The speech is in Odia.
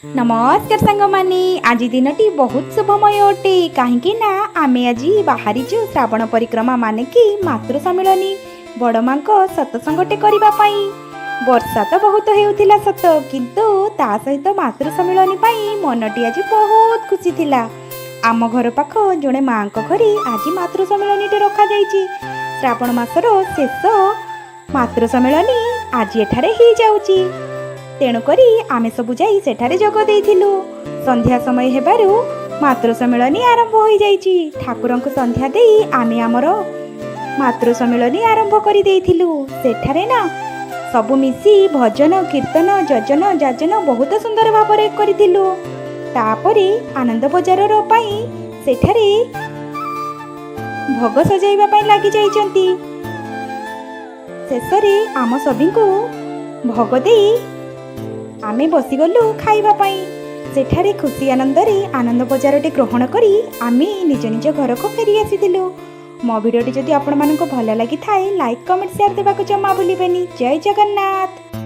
ନମସ୍କାର ସାଙ୍ଗମାନେ, ଆଜି ଦିନଟି ବହୁତ ଶୁଭମୟ ଅଟେ, କାହିଁକି ନା ଆମେ ଆଜି ବାହାରିଛୁ ଶ୍ରାବଣ ପରିକ୍ରମା, ମାନେ କି ମାତୃ ସମ୍ମିଳନୀ, ବଡ଼ ମାଙ୍କ ସତସଙ୍ଗଟେ କରିବା ପାଇଁ। ବର୍ଷା ତ ବହୁତ ହେଉଥିଲା ସତ, କିନ୍ତୁ ତା ସହିତ ମାତୃ ସମ୍ମିଳନୀ ପାଇଁ ମନଟି ଆଜି ବହୁତ ଖୁସି ଥିଲା। ଆମ ଘର ପାଖ ଜଣେ ମାଙ୍କ ଘରେ ଆଜି ମାତୃ ସମ୍ମିଳନୀଟି ରଖାଯାଇଛି। ଶ୍ରାବଣ ମାସର ଶେଷ ମାତୃ ସମ୍ମିଳନୀ ଆଜି ଏଠାରେ ହେଇଯାଉଛି। ତେଣୁକରି ଆମେ ସବୁ ଯାଇ ସେଠାରେ ଯୋଗ ଦେଇଥିଲୁ। ସନ୍ଧ୍ୟା ସମୟ ହେବାରୁ ମାତୃ ସମ୍ମିଳନୀ ଆରମ୍ଭ ହୋଇଯାଇଛି। ଠାକୁରଙ୍କୁ ସନ୍ଧ୍ୟା ଦେଇ ଆମେ ଆମର ମାତୃ ସମ୍ମିଳନୀ ଆରମ୍ଭ କରିଦେଇଥିଲୁ। ସେଠାରେ ନା ସବୁ ମିଶି ଭଜନ, କୀର୍ତ୍ତନ, ଯଜନ, ଯାଜନ ବହୁତ ସୁନ୍ଦର ଭାବରେ କରିଥିଲୁ। ତାପରେ ଆନନ୍ଦ ବଜାରର ପାଇଁ ସେଠାରେ ଭୋଗ ସଜାଇବା ପାଇଁ ଲାଗି ଯାଇଛନ୍ତି। ଶେଷରେ ଆମ ସଭିଙ୍କୁ ଭୋଗ ଦେଇ ଆମେ ବସିଗଲୁ ଖାଇବା ପାଇଁ। ସେଠାରେ ଖୁସି ଆନନ୍ଦରେ ଆନନ୍ଦ ବଜାରଟି ଗ୍ରହଣ କରି ଆମେ ନିଜ ନିଜ ଘରକୁ ଫେରି ଆସିଥିଲୁ। ମୋ ଭିଡ଼ିଓଟି ଯଦି ଆପଣମାନଙ୍କୁ ଭଲ ଲାଗିଥାଏ, ଲାଇକ୍, କମେଣ୍ଟ, ସେୟାର ଦେବାକୁ ଜମା ଭୁଲିବେନି। ଜୟ ଜଗନ୍ନାଥ।